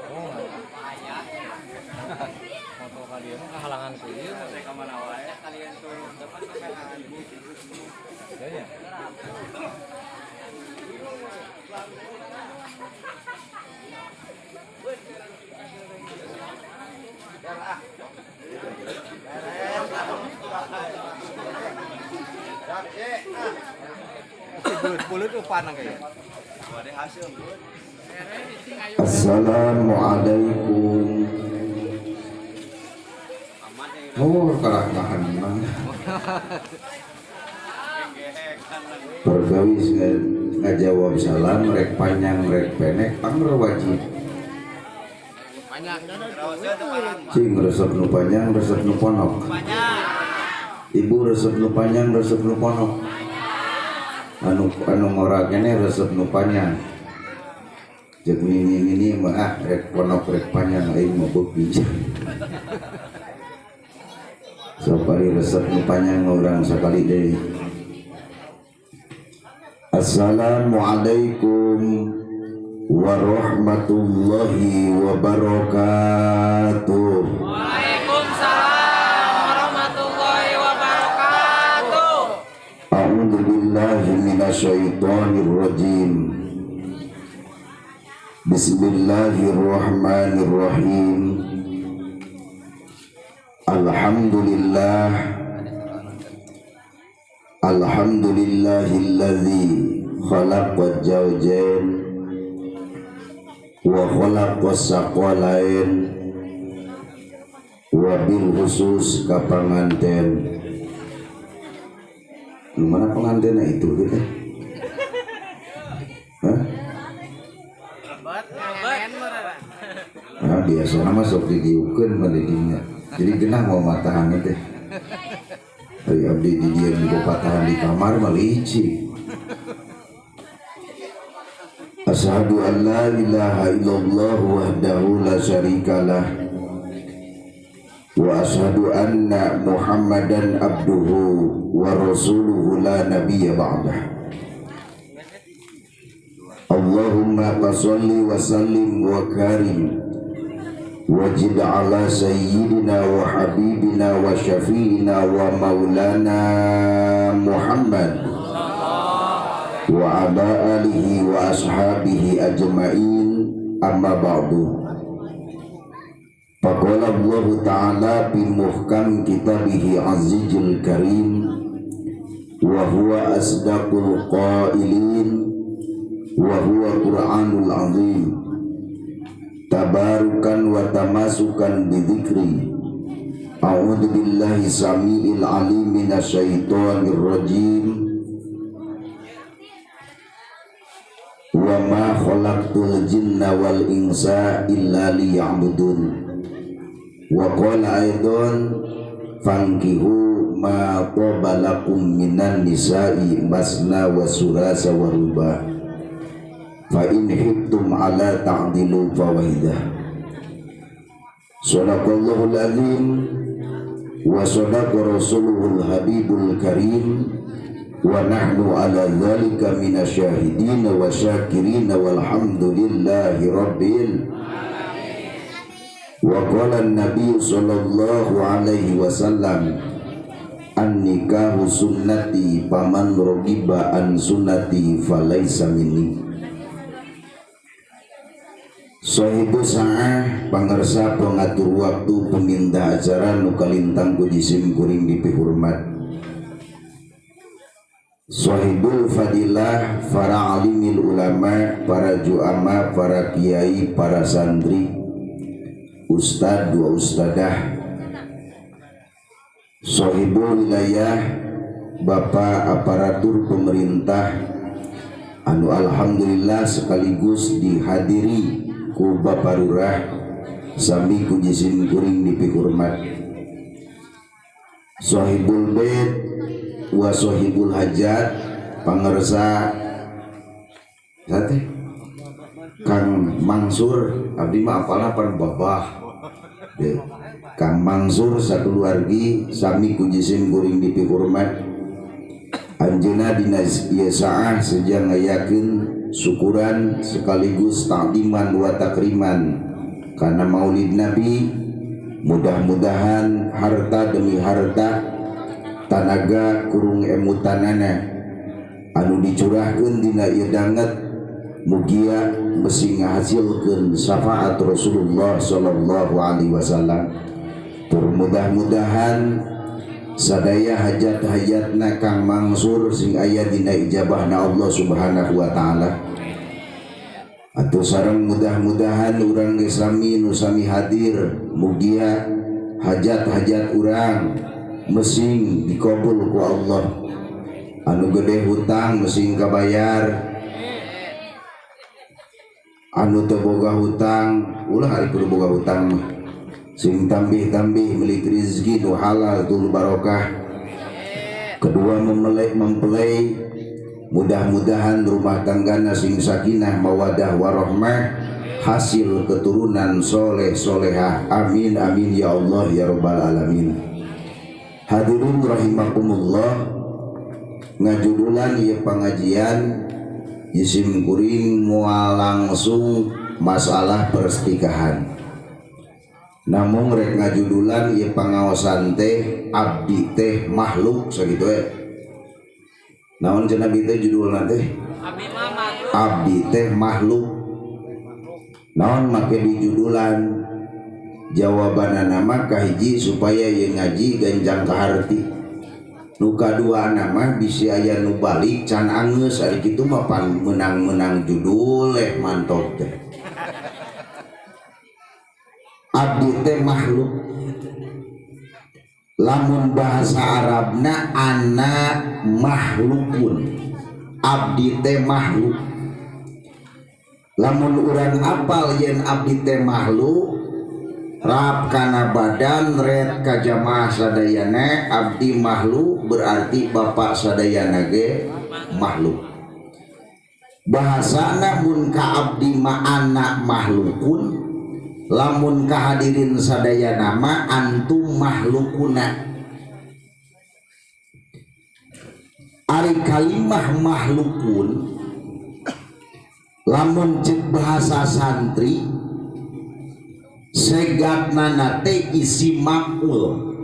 Oh. Motor ka dieu mah kahalangan ku ieu. Ya nya. Bulut-bulut tuh panang kayaknya. Assalamualaikum. Oh, kalah nahan mah. Perkawis ngajawab salam rek panjang rek pendek anger wajib. Cing resep nu panjang resep nu ponok. Ibu resep nu panjang resep nu ponok. Anu anu ngora keneh resep nu panjang. Jeung nini-nini mah ah rek ponok rek panjang aing mah beuki. Sok ari resep nu panjang urang sakali deui. Assalamualaikum warahmatullahi wabarakatuh. Waalaikumsalam warahmatullahi wabarakatuh. A'udzu billahi minasyaitonir rajim. Bismillahirrahmanirrahim. Alhamdulillah. Alhamdulillahilladzi khalaqa zawjain wa khalaqa saqalain wa bil khusus ka panganten. Lu mana pengantennya itu gitu? Hah? Nah, biasanya mah sok didiukeun mah di dinya. Jadi genah mau matahan teh. Ari abdi di dieu juga patahan di kamar mah licin. Asyhadu an la ilaha illallah wahdahu la syarikalah wa asyhadu anna Muhammadan abduhu wa rasuluhu la nabiyya ba'dah. Allahumma shalli wa sallim wa karim wajid ala sayyidina wa habibina wa syafi'ina wa maulana Muhammad wa ala alihi wa ashabihi ajma'in, amma ba'du. Faqala Allah ta'ala bi muhkam kitabihi azizul karim wa huwa asdaqul qailin wa huwa qur'anul azim tabarukan wa tamasukan bidzikri. A'udzu billahi samiil alim minasyaitonir rajim. Wa ma khalaqtul jinna wal insa illa liya'budun. Wa qala aidan fankihu ma taba lakum minan nisa'i masna wa surasa wa ruba fa in khiftum ala ta'dilu fawahidah. Shadaqallahul azim wa sadaqa rasuluhul habibul karim wa nahnu ala dzalika minasyahidin wa syakirin walhamdulillahi rabbil alamin. Wa qala an-nabiy sallallahu alaihi wasallam an-nikahu sunnati faman ragiba an sunnati falaisa minni. Sahibu sa'ah pangersa pengatur waktu peminta acara nu kalintang ku jisim kuring dipihormat. Sahibul fadilah para alimil ulama, para juama, para kiai, para santri, ustad wa ustadah, sahibul wilayah, bapak aparatur pemerintah anu alhamdulillah sekaligus dihadiri ku Bapak Lurah sami ku jisim kuring dipihormat. Sahibul bait wa sahibul hajat pangersa sate Kang Mangsur, abdi mah apalna pan babah. Kang Mangsur sakeluargi sami ku jisim kuring dipihormat. Anjeunna dina ieu saah seja ngayakeun syukuran sekaligus takdiman wa takriman karena Maulid Nabi. Mudah-mudahan harta demi harta, tanaga kurung emutanana anu dicurahkeun dina ieu danget, mugia besi ngahasilkeun syafaat Rasulullah sallallahu alaihi wasallam. Tur mudah-mudahan sadaya hajat-hajatna Kang Mangsur sing aya dina ijabahna Allah Subhanahu wa taala. Atuh sareng mudah-mudahan urang geus sami nu sami hadir, mugia hajat-hajat urang mesing dikabul ku Allah. Anu gede hutang mesing kabayar, anu teu boga hutang ulah ari kudu boga hutang mah, sing tambih-tambih milik rezeki nu halal tur barokah. Kedua mempelai mudah-mudahan rumah tanggana sing sakinah mawadah warohmah, hasil keturunan soleh solehah. Amin amin ya Allah ya rabbal alamin. Hadirin rahimakumullah, ngajudulan ieu pangajian isim kuring moal langsung masalah persikahan, namun rek ngajudulan ieu pangaosan teh abdi teh makhluk sakitu we. Naon cenah abdi teh judulna teh? Abdi teh makhluk. Naon make dijudulan? Jawabanana mah kahiji supaya ieu ngaji ganjang kaharti. Nu kadua nama bisi aya nu balik can angeus, ari kitu mah pan menang-menang judul eh mantop teh. Abdi teh makhluk. Lamun bahasa Arabna ana makhlukun, abdi teh makhluk. Lamun urang apal yen abdi teh makhluk, rap kana badan red ka jamaah sadayana abdi makhluk, berarti bapak sadayana ge makhluk. Bahasana mun ka abdi ma ana makhlukun, lamun kahadirin sadayana ma antum mahlukuna. Ari kalimah mahlukun lamun cek bahasa santri segatna teh isi makul,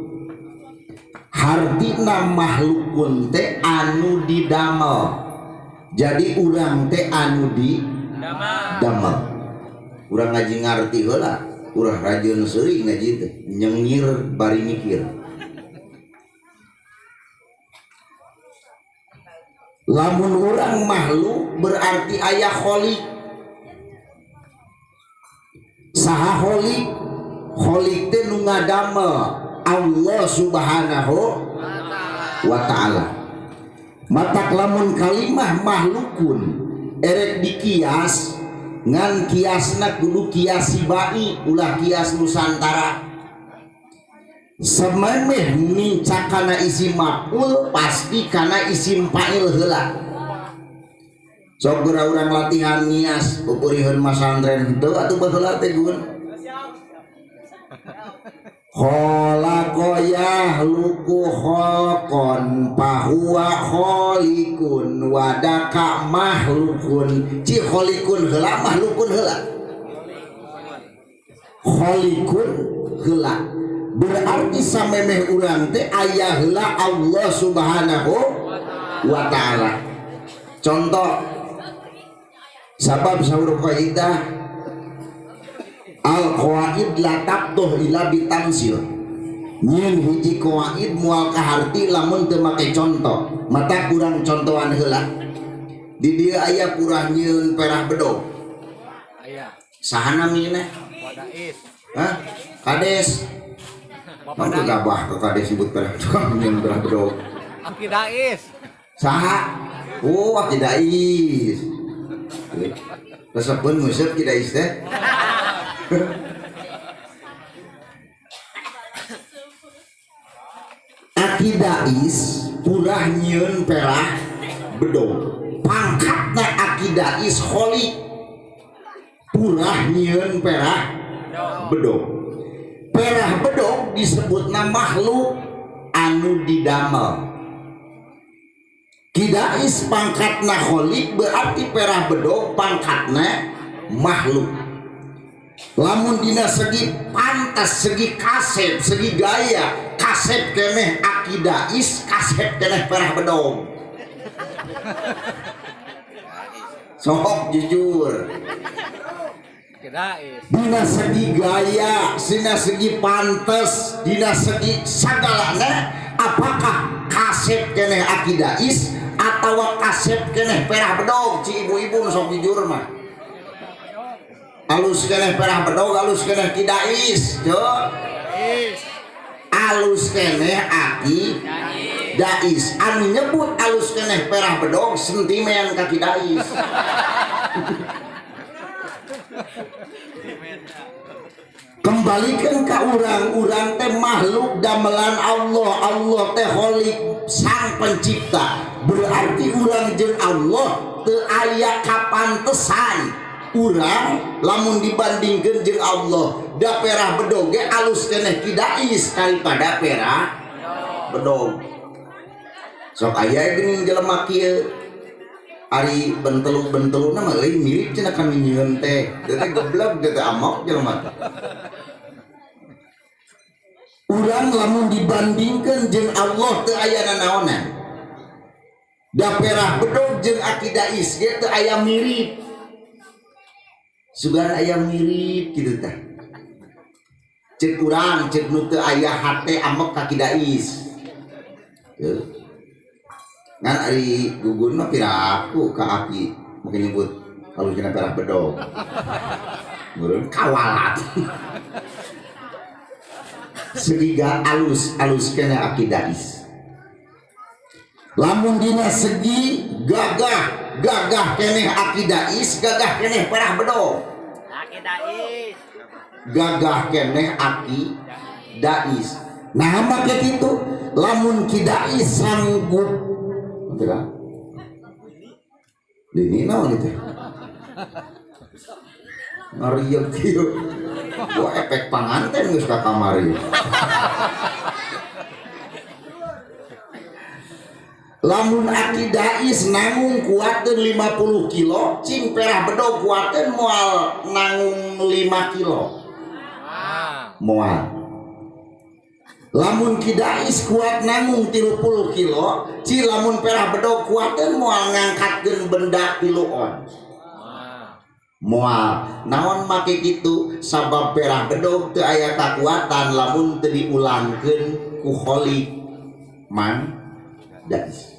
hartina mahlukun teh anu didamel. Jadi urang teh anu didamel. Urang ngaji ngarti heula, urang rajin seuring ngaji teh nyengir bari mikir. Lamun urang makhluk berarti aya kholiq. Saha kholiq? Kholiq teh nu ngadamel Allah Subhanahu wa taala. Matak lamun kalimah mahlukun erek dikias, ngan kiasna kudu kias sibai, ulah kias nusantara. Sememeh nincak kana isim maf'ul pasti kana isim fa'il heula. Sok geura urang latihan ngias pupuriheun masantren henteu atuh baheula teh gun. Khalaqa yahluku khalqan fahuwa khaliqun wadaka mahlukun. Ci khaliqun heula mahlukun heula. Khaliqun heula berarti samemeh urang teh aya heula Allah Subhanahu wa taala. Contoh sabab saur kaidah al qawaid la tabduh ila bitamsil. Nyin hiji qawaid moal kaharti lamun teu make contoh, mata kurang contohan heula. Di dieu aya kurang nyieun perah bedog. Aya. Saha namina? Wadais. Hah? Kades. Bapak Mangga gabah ke kades sebut perah tukang nyieun perah bedog. Aki Dais. Saha? Oh, Aki Dais. Resepeun nguseup Ki Dais teh. Aki Dais purah nyieun perah bedog. Pangkatna Aki Dais kholiq, purah nyieun perah bedog. Perah bedog disebutna makhluk anu didamel. Ki Dais pangkatna kholiq berarti perah bedog pangkatna makhluk. Lamun dina segi pantas, segi kasep, segi gaya, kasep keneh Aki Dais, kasep keneh perah bedog. Sok jujur. Kidais. Dina segi gaya, dina segi pantes, dina segi sagalana, apakah kasep keneh Aki Dais atau kasep keneh perah bedog? Ci ibu-ibu sok jujur mah. Alus keneh perah bedog, alus keneh Ki Dais, cek. Alus keneh Aki Dais. Anu nyebut alus keneh perah bedog sentimen ka Ki Dais. Kembalikan ke urang-urang teh makhluk damelan Allah. Allah teh kholik sang pencipta. Berarti urang jeung Allah teu aya kapantesan. Urang lamun dibandingkeun jeung Allah, da perah bedog ge alus keneh Ki Dais daripada perah bedog. Sok aya geuning jelema kieu. Ari bentelu-benteluna mah euy mirip cenah kami nyieun teh. Teh geblek teh amok jelema teh. Urang lamun dibandingkeun jeung Allah teu aya nanaonan. Da perah bedog jeung Aki Dais ge teu aya mirip. Sugan aya mirip kitu tah. Ceuk urang ceuk nu teu aya hate amok ka Ki Dais. Teu. Ngan ari gugun mah piraku ka Aki mungkin nyebut kalau kena perah bedog. Meureun kawalat. Segi alus alus kena Aki Dais. Lamun dina segi gagah, gagah keneh Aki Dais, gagah keneh perah bedog. Aki Dais. Gagah keneh Aki Dais. Nah make kitu lamun Ki Dais sanggup. Ini naon itu? Ngarieu kieu. Gua efek panganten geus ka kamari. Lamun Aki Dais nanggung kuateun 50 kilo, cing perah bedog kuateun moal nanggung 5 kilo. Moal. Lamun Ki Dais kuat nanggung 30 kilo, ci lamun perah bedog kuateun moal ngangkatkeun benda 3 on. Moal. Naon make kitu? Sabab perah bedog teu aya kakuatan lamun teu diulangkeun ku Kholik Mang Dais.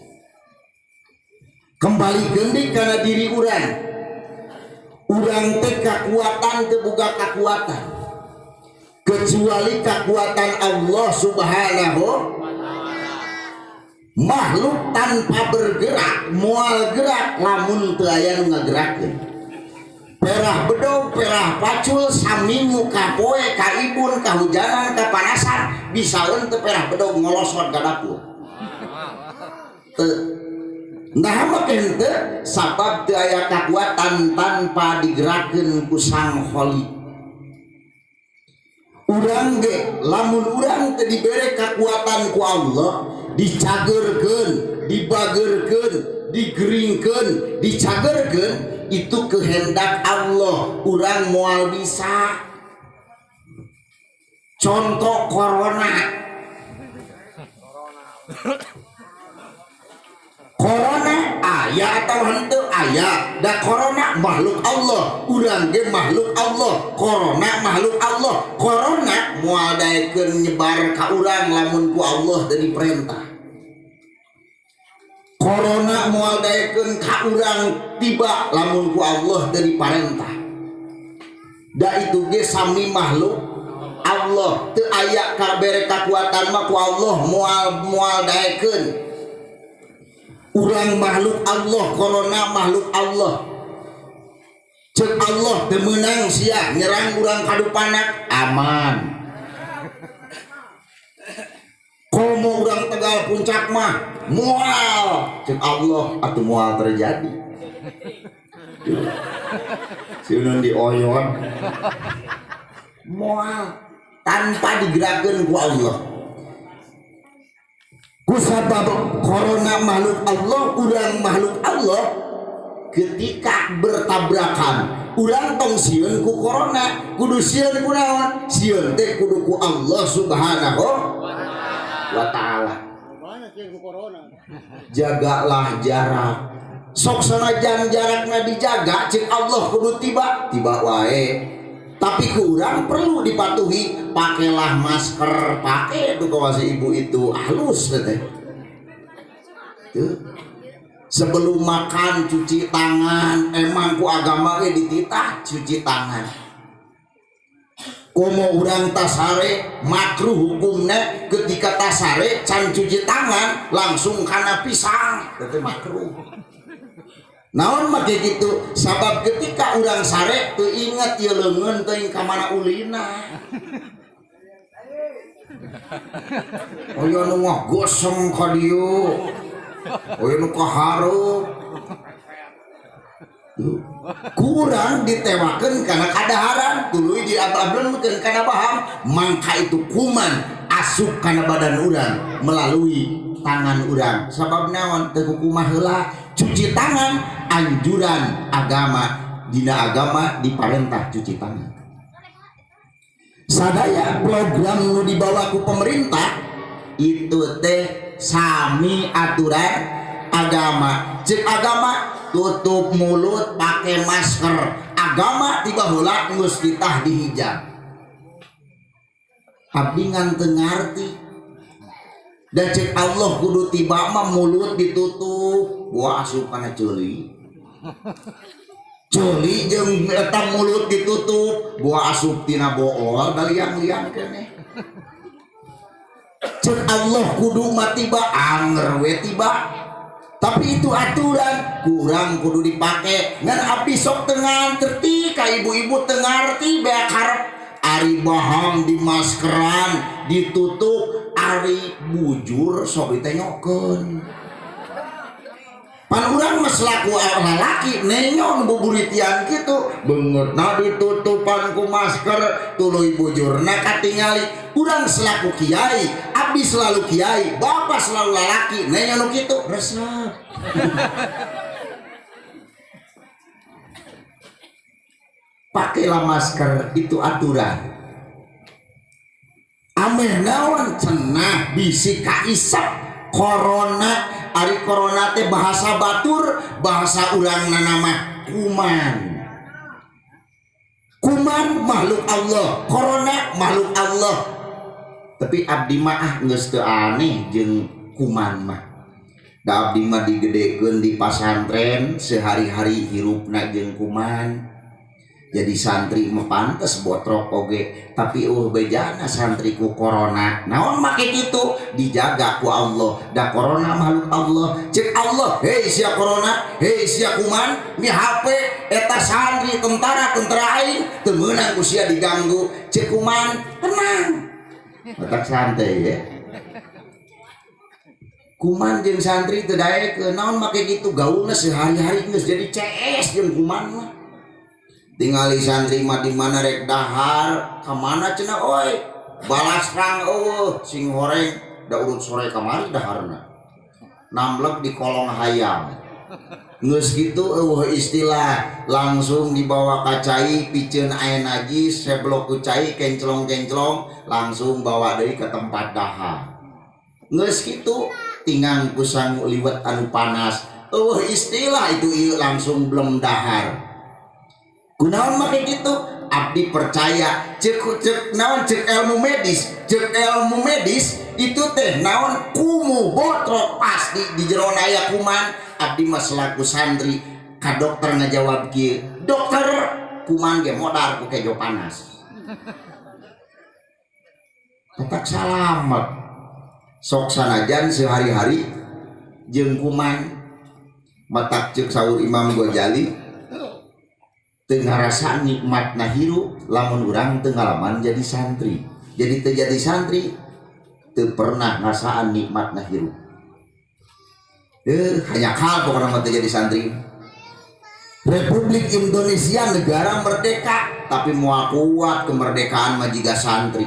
Kembali deui kana diri urang. Urang teh kakuatan teu boga kakuatan. Kecuali kekuatan Allah Subhanahu. Makhluk tanpa bergerak moal gerak lamun teu aya nu ngagerakeun. Perah bedog, perah pacul saminggu kapoe, kaibun, kahujanan, kapanasan, bisaeun teu perah bedog ngolosot ka dapur. Teu. Nah make henteu sabab teu aya kakuatan tanpa digerakkeun ku Sang Khalik. Urang ge lamun urang teu dibere kakuatan ku Allah, dicageurkeun, dibageurkeun, digeringkeun, dicageurkeun, itu kehendak Allah, urang moal bisa. Contoh corona. Corona aya atau henteu aya, da corona makhluk Allah, urang ge makhluk Allah, corona makhluk Allah. Corona moal daekeun nyebar ka urang lamun ku Allah teu diperintah. Corona moal daekeun ka urang tiba lamun ku Allah teu diparentah. Da itu ge sami makhluk Allah, teu aya kabere kakuatan mah ku Allah moal daekeun. Urang makhluk Allah, corona makhluk Allah. Ceuk Allah teu meunang sia nyerang urang kadupanak aman. Komo urang Tegal Puncak mah moal, ceuk Allah atuh moal terjadi. Siunun dioyon. Moal tanpa digerakkeun ku Allah. Kusabab corona makhluk Allah, urang makhluk Allah, Ketika bertabrakan, urang tong sieun ku corona, kudu sieun ku naon? Sieun teh kudu ku Allah Subhanahu wa taala. Jagalah jarak. Sok sanajan jarakna dijaga, cek Allah kudu tiba, tiba wae. Tapi kurang perlu dipatuhi, pakailah masker, pakai tuh kawasi ibu itu halus teh. Tuh. Sebelum makan cuci tangan, emang ku agama ge dititah cuci tangan. Komo urang tasare makruh hukumna ketika tasare can cuci tangan langsung kana pisang, teh makruh. Naon make kitu? Sabab ketika urang sare teu inget ieu leungeun teuing ka mana ulina. Aya nu ngagoseng ka dieu. Aya nu kahareup. Kurang ditewakeun kana kadaharan, tuluy diabableunkeun kana baham, mangka itu kuman asup kana badan urang melalui tangan urang. Sabab naon? Teu kukumaha heula. Cuci tangan anjuran agama, dina agama diparentah cuci tangan. Sadaya program nu dibawa ku pemerintah itu teh sami aturan agama. Cek agama tutup mulut pakai masker. Agama tiba heula geus ditah dihijab. Abdi ngan teu ngarti. Dan cek Allah kudu tiba mah mulut ditutup. Wah asup kana ceuli. Ceuli jeung eta mulut ditutup, buah asup tina bool da liang-liang keneh. Cek Allah kudu mah tiba anger we tiba. Tapi itu aturan kurang kudu dipake. Ngan abdi sok teu ngarti ka ibu-ibu teu ngarti beak harep ari bahang di maskeran ditutup, ari bujur sok ditenyokeun. Pan urang mah selaku lalaki nenyon buburitian kitu, beungeutna ditutupan ku masker tuluy bujurna katingali. Urang selaku kiai, abdi selalu kiai, bapak selalu lalaki nenyon nu kitu resep. Pakailah masker, itu aturan. Ameh naon cenah bisi kaisep corona. Ari corona teh bahasa batur, bahasa urang nama kuman. Kuman makhluk Allah, corona makhluk Allah. Tapi abdi mah ah geus teu aneh jeung kuman mah. Da abdi mah digedekeun di pasantren, sehari-hari hirupna jeung kuman. Jadi santri mah pantes botrok oge, tapi bejana santri ku corona. Naon make kitu? Dijaga ku Allah. Da corona makhluk Allah. Cek Allah, hei sia corona, hei sia kuman, mi HP eta santri tentara-tentara aing teu meunang ku sia diganggu. Cek kuman, tenang. Otak santai ya. Kuman jeung santri teu daekeun. Naon make kitu? Gaulna sehari-hari geus jadi CS jeung kuman mah. Tingali santri mah di mana rek dahar, ka mana cenah oi? Balas rang eueuh, sing horeng da urut sore kamari daharna. Namlek di kolong hayam. Geus kitu eueuh istilah, langsung dibawa ka cai, piceun aya najis, seblok ku cai kenclong-kenclong, langsung bawa deui ka tempat dahar. Geus kitu tingang ku sangu liwet anu panas. Eueuh istilah itu ieu langsung belum dahar. Kunaon make kitu? Abdi percaya cek cek naon cek ilmu medis, cek ilmu medis itu teh naon kumuh botrok pasti di jero aya kuman. Abdi mah selaku santri ka dokter ngajawab kieu, dokter kuman ge modar ku kejo panas. Tetap salamet. Sok sanajan sehari-hari jeung kuman. Matak ceuk saur Imam Ghazali teu ngarasa nikmatna hirup lamun urang teu ngalaman jadi santri. Jadi teu jadi santri teu pernah ngarasaan nikmatna hirup. Hanya hal pokokna mah teu jadi santri. Republik Indonesia negara merdeka, tapi moal kuat kemerdekaan mah jiga santri.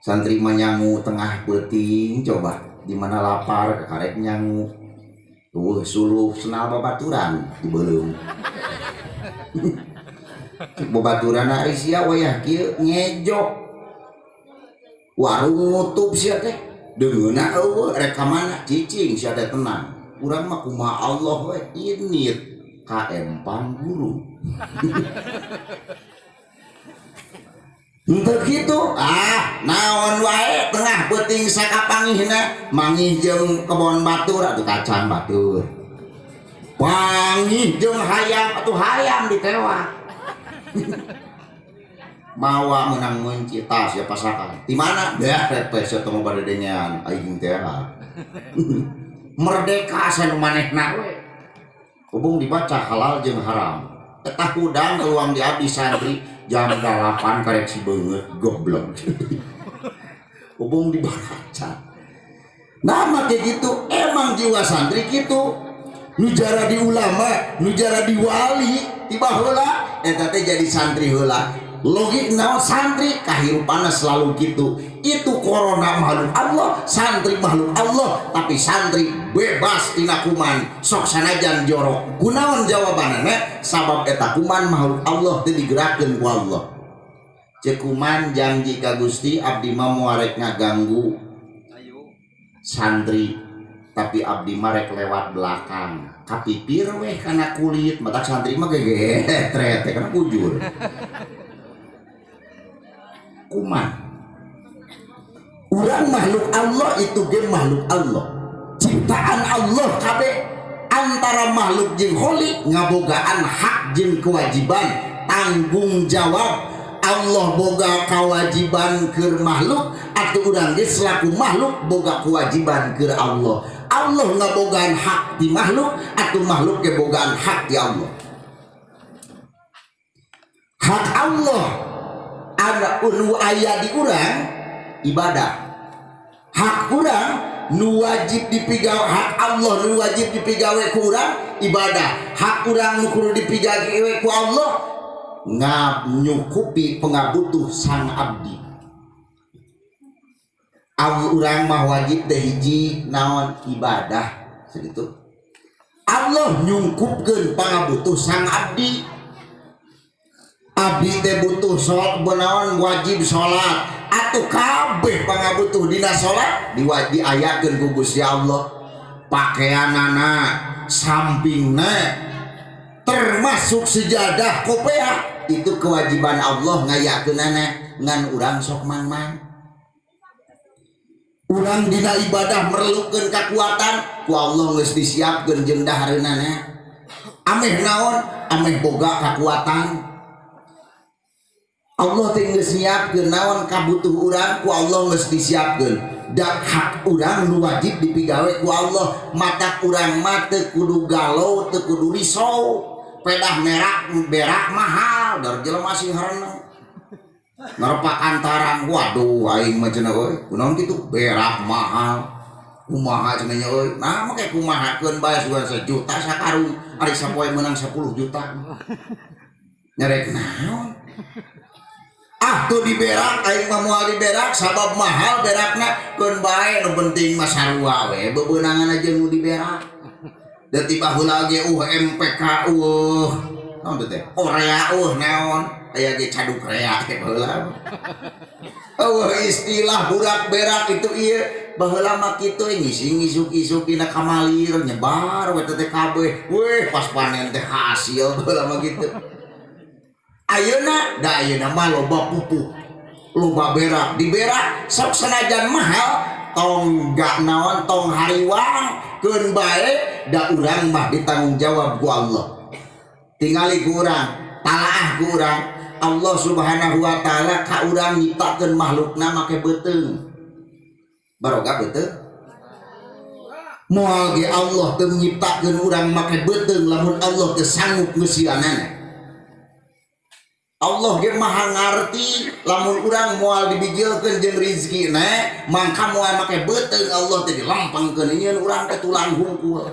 Santri mah nyangu tengah peuting coba, di mana lapar karek nyangu. Eueuh suluh senal babaturan dibeuleum. Cek babaturan ari sia wayah kieu ngejok. Warung nutup sia teh. Deungeunna eueuh rek ka mana cicing sia teh tenang. Urang mah kumaha Allah we init ka empang guru. Henteu kitu ah naon wae tengah peuting sakapangihna mangih jeung kebon batur atuh kacang batur. Pangih jeung hayam atuh hayam ditewak. Mawa menang ngunci tas ya pasakan. Di mana? Dah repes sia tong bade dengean aing teh. Merdeka asa nu manehna we. Hubung dibaca halal jeung haram. Eta hudang keluang di abdi santri jam 8 karek si beungeut goblok. Hubung dibaca. Nah kayak gitu emang jiwa santri gitu. Nu jara di ulama, nu jara di wali, tiba heula eta teh jadi santri heula. Logik naon santri kahirupanna selalu gitu. Itu corona makhluk Allah, santri makhluk Allah, tapi santri bebas tina kuman, sok sanajan jorok. Kunaon jawabanana? Sabab eta kuman makhluk Allah teu digerakkeun ku Allah. Ceuk kuman janji ka Gusti abdi mah moal rek ngaganggu santri, tapi abdi mah rek lewat belakang. Kapipir weh kana kulit, matak santri mah gegetret teh kana kujur. Kuman urang makhluk Allah itu ge makhluk Allah, ciptaan Allah kabeh. Antara makhluk jeung khalik ngabogaan hak jeung kewajiban, tanggung jawab. Allah boga kewajiban keur makhluk atuh urang ge selaku makhluk boga kewajiban keur Allah. Allah ngabogaan hak di makhluk atuh makhluk ge bogaan hak di Allah. Hak Allah ada nu aya di urang ibadah. Hak urang nu wajib dipigawe, hak Allah nu wajib dipigawe ku urang ibadah. Hak urang nu kudu dipigawe ku Allah nganyukupi pengabutuh sang abdi. Urang mah wajib teh hiji naon ibadah segitu. Allah nyungkupkeun pangabutuh sang abdi. Abdi teh butuh sholat benawan wajib sholat atuh kabeh pangabutuh dina sholat diayakeun ku Gusti Allah. Pakaianana sampingna termasuk sejadah kopea itu kewajiban Allah ngayakeunana ngan urang sok mang-mang. Urang dina ibadah merlukeun kakuatan ku Allah geus disiapkeun jeung dahareunana. Ameh naon? Ameh boga kakuatan. Allah teh geus nyiapkeun naon kabutuh urang ku Allah geus disiapkeun. Da hak urang nu wajib dipigawe ku Allah. Matak urang mah teu kudu galau, teu kudu risau. Pedah merak berak mahal, dar jelema sing hareneng. Ngarepakan tarang, waduh aing mah cenah euy, kunaon kitu berak mahal. Kumaha cenah nya euy? Nah make kumahakeun bae sugan sejuta sakarung, ari sapoe meunang 10 juta. Nyarek naon? Ah tuh diberak aing mah moal diberak sabab mahal berakna keun bae nu penting mah sarua we bebeunangan aja nu diberak. Da tiba heula ge MPK eueuh naon teh Korea eueuh naon aya ge caduk rea teh baheula. Eueuh istilah burak berak itu ieu baheula mah kitu ngising isuk-isuk dina kamalir nyebar we teh kabeh weh pas panen teh hasil baheula mah kitu. Ayeuna da ayeuna mah loba pupuk, loba berak, diberak sok sanajan mahal tong gak naon tong hariwang keun bae da urang mah ditanggung jawab ku Allah. Tingali ku urang, talaah ku urang, Allah Subhanahu wa taala ka urang nyiptakeun makhlukna make beuteung. Baroga beuteung. Moal ge Allah teu nyiptakeun urang make beuteung lamun Allah teu sanggup ngeusianana. Allah ge maha ngarti lamun urang moal dibijilkeun jeung rezekina mangka moal make beuteung Allah teh dilempengkeun nyieun urang teh tulang hungkul.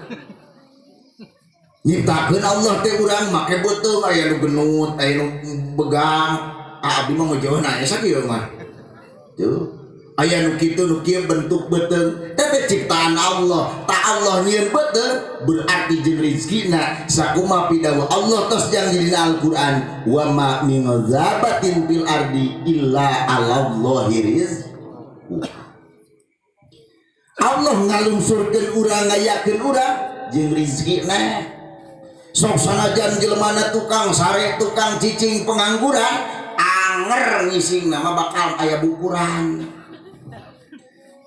Nyiptakeun Allah teh urang make beuteung aya nu genut, aya nu begang. Ah abdi mah jauh na aya sakieu mah. Tuh. Aya nu kitu nu kieu bentuk beuteung teh ciptaan Allah. Tak Allah nyieun beuteung berarti jeung rezekina sakumaha pidawuh Allah tos jang dina Al-Qur'an wa ma min dzabatin fil ardi illa 'alallahi rizquha. Allah ngalungsurkeun urang ngayakeun urang jeung rezekina. Sok sanajan jelemana tukang sare, tukang cicing, pengangguran, anger ngising nama bakal aya bukuran.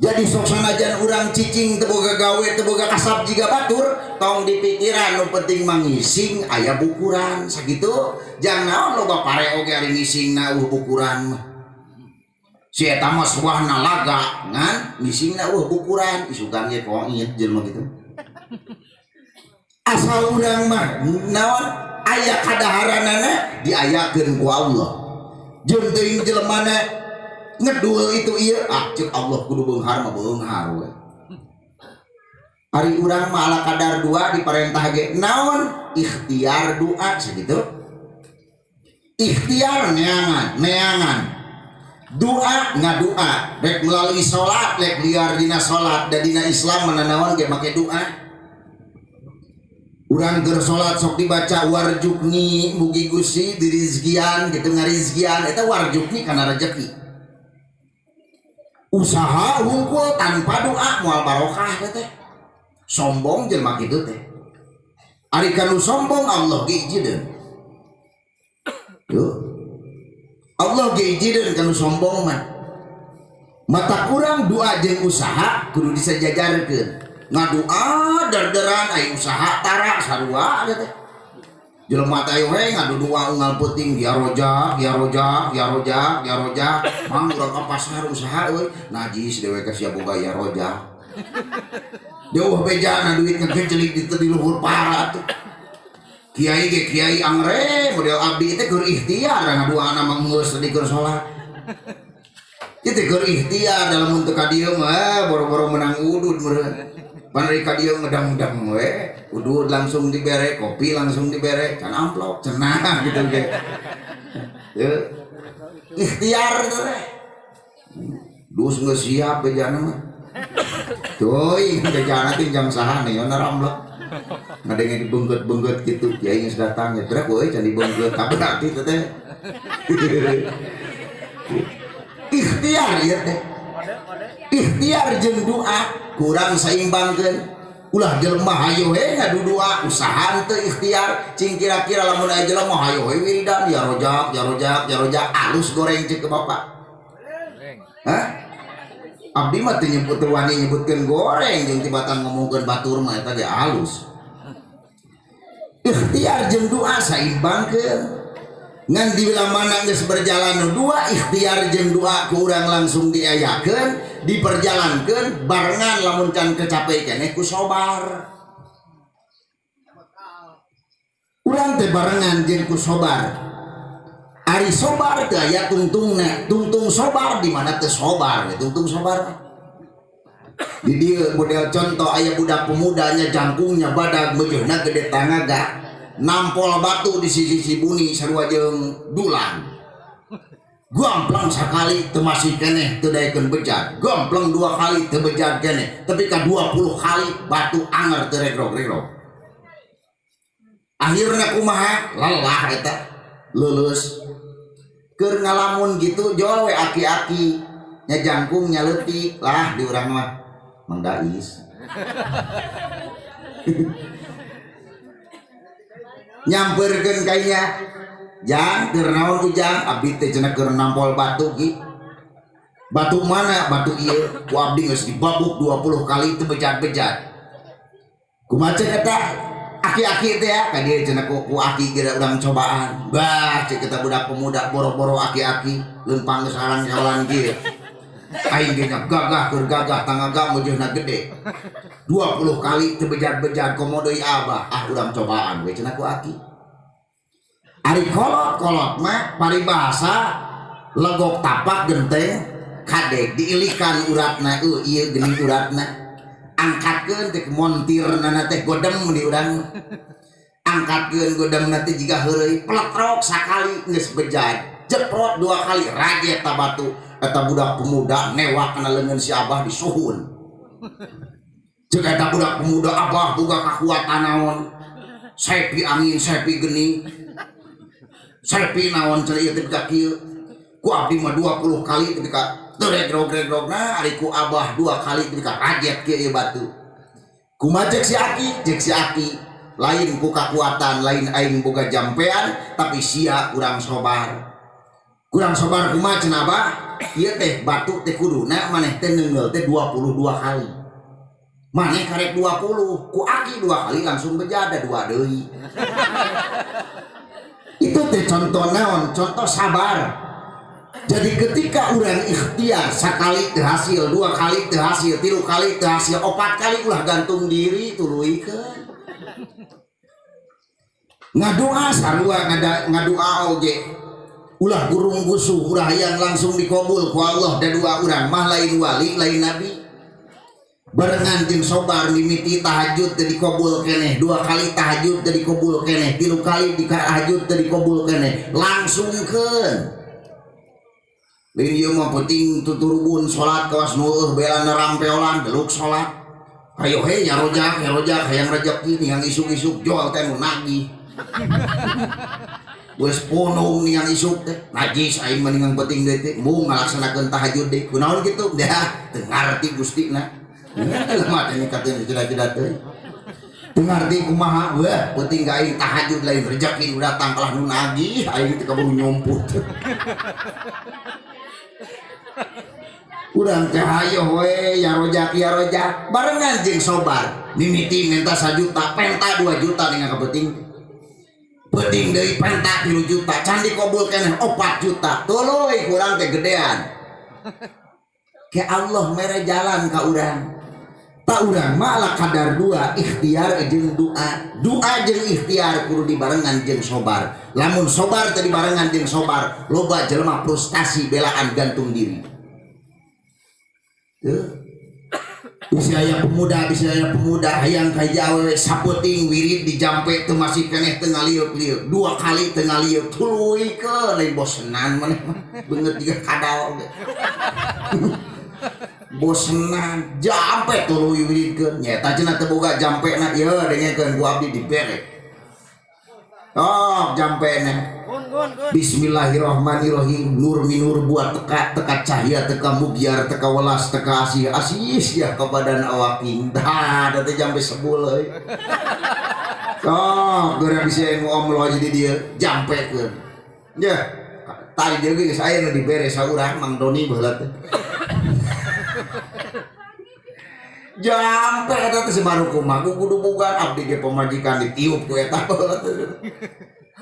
Jadi sok sanajan urang cicing teu boga gawe, teu boga kasab jiga batur, tong dipikiran nu penting mah ngising aya bukuran sakitu. Jang naon loba pare oge ari ngisingna eueuh bukuran mah. Si eta mah suahna laga ngan ngisingna eueuh bukuran, isukan ge koit jelema kitu. Asal urang mah naon aya kadaharanana diayakeun ku Allah. Jeung teuing jelemana ngedul itu ieu ah ceuk Allah kudu beunghar mah beunghar we. Ari urang mah ala kadar dua diparentah ge naon ikhtiar doa sakitu. Ikhtiar neangan, neangan. Doa ngadua rek melalui salat rek liar dina salat da dina Islam mananaon ge make doa. Urang keur salat sok dibaca warjukni mugi Gusti dirizkian gitu ngarizkian eta warjukni kana rejeki. Usaha hungkul tanpa doa moal barokah teh. Sombong jelema kitu teh. Ari kanu sombong Allah ge ijideun. Tuh. Allah ge ijideun kanu sombong mah. Mata kurang doa jeung usaha kudu disejajarkeun. Ngadoa derderan ai usaha tara sarua teh. Jelema teh we ngadoa unggal peuting ya rojak, ya rojak, ya rojak, ya rojak. Mang urang ka pasar usaha euy, najis dewe ka sia boga ya rojak. Jauh bejana duit ngegejelik di teu di luhur para atuh. Kiai ge kiai angre model abdi teh keur ikhtiar ngadoana mah geus tadi keur salat. Ieu teh keur ikhtiar dalam mun teu ka dieu mah boro-boro menang udud meureun. Pan ka dieu ngedang-ngedang we, udud langsung dibere, kopi langsung dibere, can amplop cenah gitu ge. Yeuh. Ikhtiar teh. Dus geus siap bejana mah. Teuing bejana teh jang saha nih na ramlek. Ngadenge dibeungkeut-beungkeut kitu, kiai geus datang ya berak euy can dibeungkeut ka berarti teh teh. Ikhtiar ieu teh. Ikhtiar jeung doa kurang saimbangkeun. Ulah jelema hayo we ngadu doa usaha teu ikhtiar cing kira-kira lamun aya jelema hayo we wiridan ya rojak ya rojak ya rojak alus goreng ceuk ke bapak. Hah? Abdi mah teu nyebut teu wani nyebutkeun goreng jeung tibatan ngomongkeun batur mah eta ge alus. Ikhtiar jeung doa saimbangkeun. Ngan di bila mana geus berjalan dua ikhtiar jeung doa ku urang langsung diayakeun, diperjalankeun barengan lamun can kecape keneh ku sobar. Urang teh barengan jeung ku sobar. Ari sobar teh aya tungtungna, tungtung sobar di mana teh sobar, tungtung sobar. Di dieu model contoh aya budak pemudanya jangkungnya badag meujeuhna gede tangaga. Nampol batu di sisi Cibuni sarua jeung dulang. Gomplang sakali teu masih keneh teu daekeun bejat. Gomplang dua kali teu bejat keneh. Tapi ka 20 kali batu anger teu regrog-regrog. Akhirna kumaha? Lelah eta. Lulus. Keur ngalamun gitu jol we aki-aki. Nya jangkung nya leutik lah di urang mah. Mang Dais. Nyamperkeun kainya jang keur naon ujang abdi teh cenah keur nampol batu ki batu mana batu ieu ku abdi geus dibabuk 20 kali teu bejat-bejat kumaha ceuk eta aki-aki teh ya ka dieu cenah ku aki geura urang cobaan bah ceuk eta budak pemuda boro-boro aki-aki leumpang geus sarang-sawalan kieu aing ge gagah keur gagah tangaga meujeuhna gede 20 kali teu bejat-bejat komo deui abah ah urang cobaan we cenah ku aki. Ari kolot-kolot mah paribasa legok tapak genteng kadek diilikan uratna euy ieu geuning uratna angkatkeun teh montirna teh godem di urang angkatkeun godemna teh jiga heureuy pletrok sakali geus bejat. Jeprot 2 kali rajet ta batu. Eta budak pemuda newak kana leungeun si Abah disuhun. Ceuk eta budak pemuda Abah boga kakuatan naon? Sepi angin, sepi geni. Sepi naon cenah ieu teh ka kieu. Ku abdi mah 20 kali teh ka teu regrog-regrogna, ari ku Abah 2 kali teh ka rajet kieu ieu batu. Kumaha ceuk si Aki? Ceuk si Aki lain ku kakuatan, lain aing boga jampean, tapi sia kurang sobar. Kurang sobar kumaha cenah Abah? Ieu teh batu teh kuduna maneh teh neungeul teh 22 kali. Maneh karek 20, ku Aki 2 kali langsung bejada 2 deui. Itu teh contoh naon? Contoh sabar. Jadi ketika urang ikhtiar sakali teu hasil, 2 kali teu hasil, 3 kali teu hasil, 4 kali ulah gantung diri tuluykeun. Ngadoa sarua ngadoa oge. Ulah gurung gusuh, ulah hayang langsung dikabul ku Allah da doa urang mah lain wali, lain nabi. Barengan jeung sobar mimiti tahajud teu dikabul keneh, 2 kali tahajud teu dikabul keneh, 3 kali tahajud teu dikabul keneh, langsungkeun. Lain ieu mah penting tuturubun salat kawas nu eueuh belana rampeolan deluk salat. Hayo he ya rojak, ya rojak hayang rejeki yang isuk-isuk jual teh nu nagih. Geus punung yang isuk teh najis aing mah ningang penting deui teh mung ngalaksanakeun tahajud deui. Kunaon kitu? Dah teu ngarti Gustina. Mah teh nikateun cida-cida teh. Teu ngarti kumaha weh penting ka aing tahajud lain rejeki nu datang kalah nu nagih aing teh kaburu nyomput. Urang teh hayoh we ya rojak ya rojak barengan jeung sobar mimiti minta 1 juta penta 2 juta ningang kapenting. Penting deui penta 3 juta can dikabul keneh 4 juta tuluy kurang teh gedean. Ke Allah mere jalan ka urang. Ta urang mah ala kadar 2 ikhtiar jeung doa. Doa jeung ikhtiar kudu dibarengan jeung sobar. Lamun sobar teh dibarengan jeung sobar, loba jelema frustasi belaan gantung diri. Tuh. Bisa aya pemuda, bisa aya pemuda hayang ka hiji awewe sapeuting wirid dijampe teu masih keneh teu ngaliuk-liuk. 2 kali teu ngaliuk tuluykeun lain bosenan maneh mah. Beungeut jiga kadal oge. Bosenan jampe tuluy wiridkeun nyaeta cenah teu boga jampena ieu dengekeun ku abdi dibere. Oh, jampena. Bismillahirrahmanirrahim. Nur minur buat teka teka cahaya teka mugiar teka welas teka asih asih ya ke badan awak indah teh jampe sebul euy. Oh, geura bisa ngomong aja di dia jampekeun. Ya, tadi dia geus aya nu dibere saurang Mang Doni baheula teh. Jampe eta teh sebaru kumaha kudu boga abdi ge pamajikan ditiup ku eta baheula teh.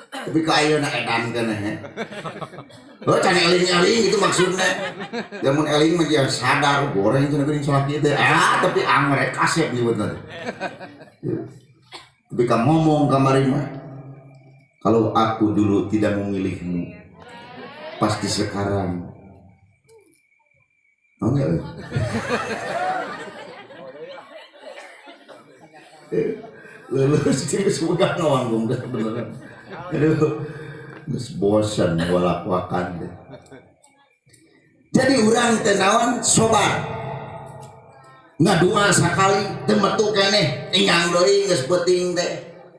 Tapi ka ayeuna edan keneh. Oh, can eling-eling gitu maksudna. Lamun eling mah dia sadar goreng cenah geuning salaki teh. Ah, tapi angrek kasep nyebutna teh. Tapi ka ngomong kamari mah, kalau aku dulu tidak memilihmu, pasti sekarang. Tahu nggak? Lulus jadi semoga ngawang gue beneran. Aduh, geus bosan walak-wakan deh. Jadi urang teh naon sobar. Ngadua sakali teu metu keneh, ingang deui geus peuting teh.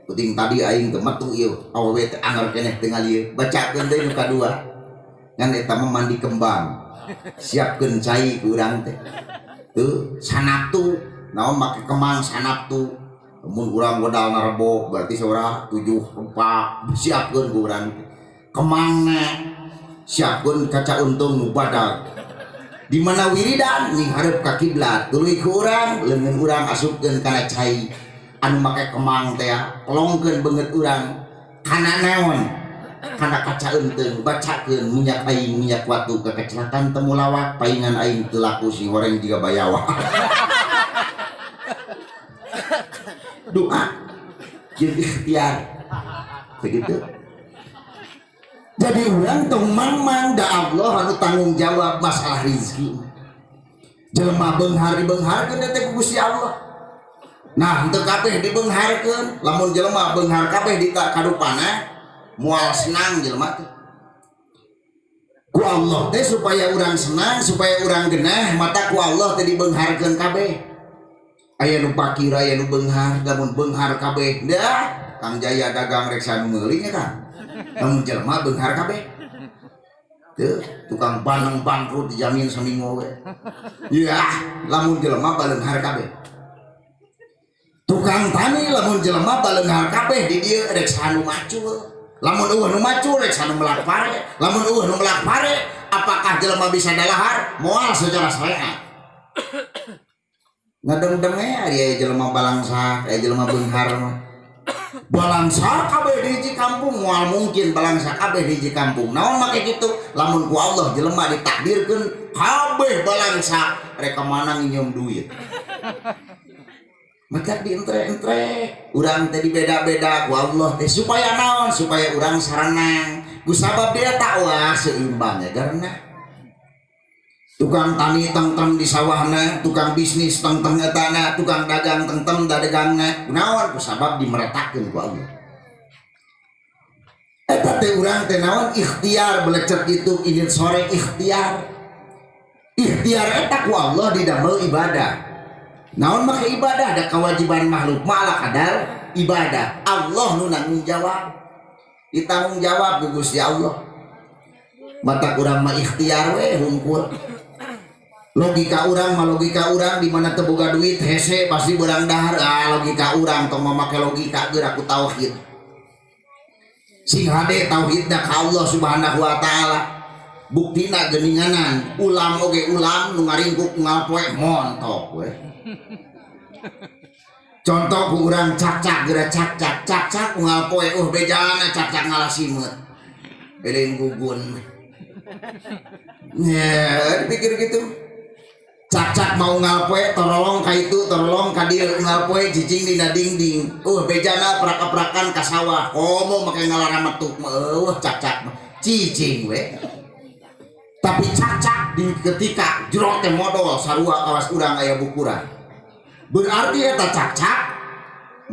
Peuting tadi aing teu metu ieu, awewe teh anger keneh teu ngalieu. Bacakeun deui nu kadua. Ngan eta mah mandi kembang. Siapkeun cai ku urang teh. Tuh sanaptu, naon make kembang sanaptu. Mun urang modal narebo berarti saudara 7 rupa siapkeun ku urang. Kemangna siapkeun kaca untung nu badag. Di mana wiridan nyinghareup ka kiblat, tuluy ku urang leungeun urang asupkeun kana cai anu make kemang teh pelongkeun beungeut urang kana naon? Kana kaca eunteung bacakeun minyak aing minyak watu kekecelakaan temulawak paingan aing teu laku sing horeng jiga bayawa. Doa jeung ikhtiar begitu. Jadi urang tong mang-mang da Allah anu tanggung jawab masalah rezeki. Jelema beunghar dibeungharkeun teh ku Gusti Allah. Nah, henteu kabeh dibeungharkeun, lamun jelema beunghar kabeh di kadupana moal senang jelema teh. Ku Allah teh supaya urang senang, supaya urang genah, mata ku Allah teh dibeungharkeun kabeh. Aya nu pakir, aya nu beunghar, lamun beunghar kabeh dah Kang Jaya dagang rek sanu meuli nya Kang. Lamun jelema beunghar kabeh. Teu tukang baneng bangkrut dijamin saminggu we. Ya, lamun jelema baleunghar kabeh. Tukang tani lamun jelema baleunghar kabeh di dieu rek sanu macul. Lamun eueuh nu macul rek sanu melak pare. Lamun eueuh nu melak pare, apakah jelema bisa dalahar? Moal secara syariat. Ngadengdeng we ari aya jelema balangsa, aya jelema beunghar mah. Balangsa kabeh di hiji kampung moal mungkin balangsa kabeh di hiji kampung. Naon make kitu? Lamun ku Allah jelema ditakdirkeun kabeh balangsa rek ka mana nginjem duit. Maka dientre-entre urang teh dibeda-beda ku Allah teh supaya naon? Supaya urang sarenang. Ku sabab dia tak wah seimbang ya karena tukang tani tengtem di sawahna, tukang bisnis tengtem etana, tukang dagang tengtem dadegangna. Kunaon? Ku sabab dimeretakeun ku Allah. Eta teh urang teh naon? Ikhtiar belecet itu ini sore ikhtiar. Ikhtiar eta ku Allah didamel ibadah. Naon make ibadah? Ada kewajiban makhluk mah ala kadar ibadah. Allah nu nanggung jawab. Ditanggung jawab ku Gusti Allah. Mata urang mah ikhtiar we hungkul. Logika urang mah logika urang di mana teu boga duit hese pasti beurang dahar. Ah logika urang tong make logika geura ku tauhid. Sing hade tauhidna ka Allah Subhanahu wa taala. Buktina geuninganan ulam oge ulam nu ngaringkuk unggal poe montok we. Contoh ku urang cakcak geura cakcak cakcak unggal poe bejana cakcak ngalah simeut. Eling gugun. Nya dipikir gitu. Cakcak mau ngalpoe torolong ka itu torolong ka dieu ngalpoe cicing dina dinding. Bejana prak-prakan ka sawah komo make ngalarametuk mah eueuh cakcak mah cicing we. Tapi cakcak di ketika jero teh modol sarua kawas urang aya bukuran. Berarti eta cakcak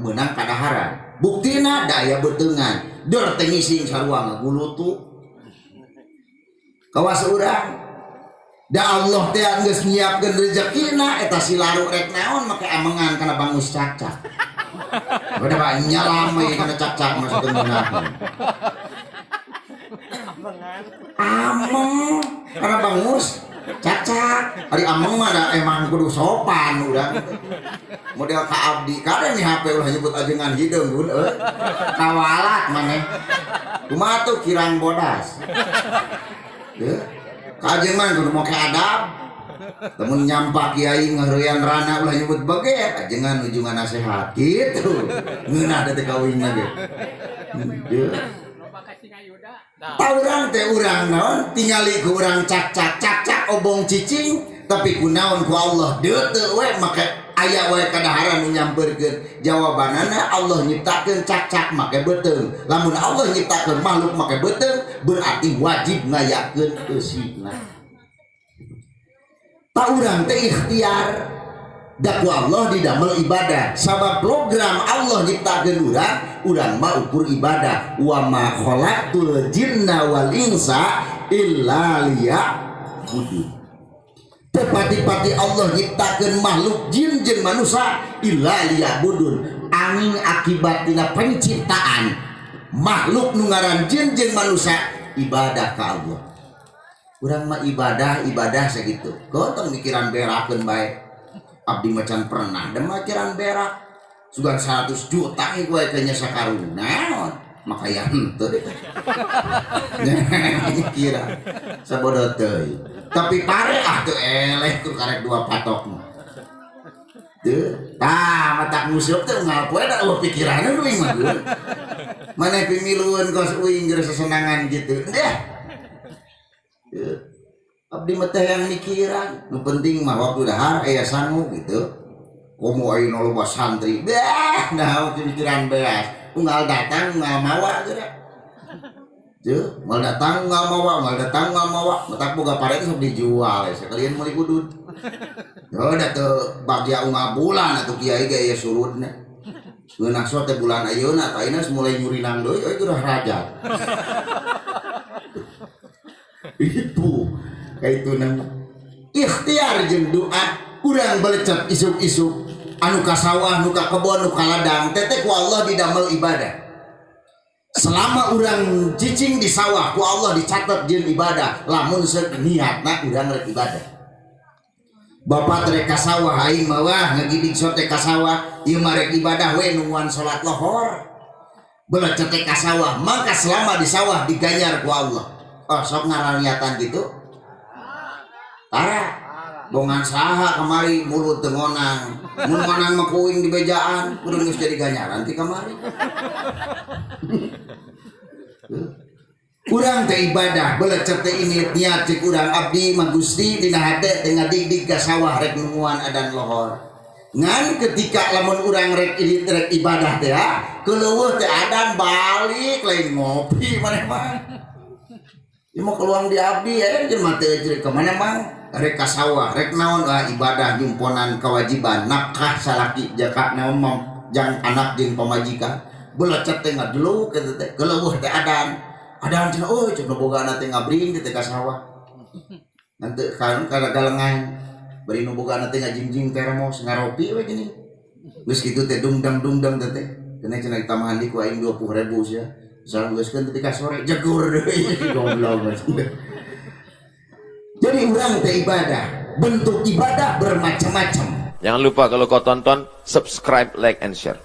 meunang kadaharan. Buktina da aya beuteungan. Deur teh ngising sarua ngagulutu. Kawas urang da Allah teh geus nyiapkeun rezekina eta si laru rek naon make amengan kana bangus cakcak. Udah pak nyalam we kana cakcak mah sateungeunah. Ameng kana bangus cakcak. Ari ameng mah da emang kudu sopan urang. Model ka abdi kade nih HP ulah nyebut ajengan hideung gun euy. Kawalat maneh. Kumaha tuh kirang bodas. Teu. Kajengan kudu make adab. Lamun nyampak kiai ngaheureyan rana ulah nyebut baget, ajengan ujungan nasihat gitu. Ngeunah teh kawinna ge. Teu. Ta urang teh urang naon tingali ku urang cakcak cakcak obong cicing tapi ku naon ku Allah deuteu we make aya we kadaharan nu nyamperkeun. Jawabanana Allah nyiptakeun cakcak make beuteung. Lamun Allah nyiptakeun makhluk make beuteung berarti wajib ngayakeun eusina. Ta urang teh ikhtiar da ku Allah didamel ibadah. Sabab program Allah nyiptakeun urang, urang mah ukur ibadah. Wa ma khalaqtul jinna wal insa illa liya'budun. Tepati-pati Allah nyiptakeun makhluk jin jeung manusia illa liya'budun. Angin akibat tina penciptaan makhluk nu ngaran jin jeung manusia ibadah ka Allah. Urang mah ibadah ibadah sakitu. Gotong mikiran berakeun bae. Abdi macan pernah da mikiran berak. Sugan 100 juta ieu we kayaknya sakarung. Naon? Maka ya henteu deh. Kira sabodo teuing. Tapi pare ah teu eleh tuh karek dua patok mah. Teu, tah matak musuh teh unggal poe da eueuh pikiranna uing mah. Maneh pimilueun kos uing geus sesenangan gitu. Deh. Teu. Abdi mah teh yang mikiran, nu penting mah waktu dahar aya sangu gitu. Komo ayeuna loba santri. Deh, nah pikiran beas. Unggal datang unggal mawa geura. Teu, unggal datang unggal mawa, unggal datang unggal mawa. Matak boga pare teh sok dijual ya sekalian meuli udud. Yo da teu bagya unggal bulan atuh kiai ge aya surudna. Ngeunah sok teh bulan ayeuna tah ayeuna mulai nyurinang deui euy geurah rajat. Itu kayak itu nang ikhtiar jeung doa. Urang belecet isuk-isuk anu ka sawah, nu ka kebon, nu ka ladang teh, ku Allah didamel ibadah. Selama urang cicing di sawah, ku Allah dicatat jeung ibadah, lamun seuk niatna urang rek ibadah. Bapak rek ka sawah, aing mah wah ngagidig sote ka sawah, ieu mah rek ibadah we, nungguan salat lohor. Belecet teh ka sawah, maka selama di sawah diganjar ku Allah. Oh, sok ngaraniatan gitu tara bongan saha kamari mulut teu ngonang. Mun ngonang mah kuing di bejaan kudu geus jadi ganjaran ti kamari. Urang teh ibadah belecet teh ini niat cek urang, abdi mah Gusti dina hate teh ngadigdig ka sawah rek nungguan adan lohor. Ngan ketika lamun urang rek ini rek ibadah teh ha keuleueuh teh adan, balik lain ngopi maneh mah. Ieu mah keluang di abdi ya jelema teh rek ka mana mang, rek ka sawah rek naon, ah, ibadah jumponan kewajiban nafkah salaki jaka naon mah jang anak jeung pamajikan. Belecet teh ngadeluk kitu teh, keuleueuh teh adan. Adan cenah, oh cenah bogana teh ngabring teh ka sawah. Nanti kan kada galengan bari nu bogana teh ngajingjing termos ngaropi we gini. Geus kitu teh dungdang dungdang teh teh. Kena cenah ditambahan di ku aing 20.000 sia. Misalnya geus kan ketika sore jegur deui, goblok. Jadi urang teh ibadah, bentuk ibadah bermacam-macam. Jangan lupa kalau kau tonton, subscribe, like, and share.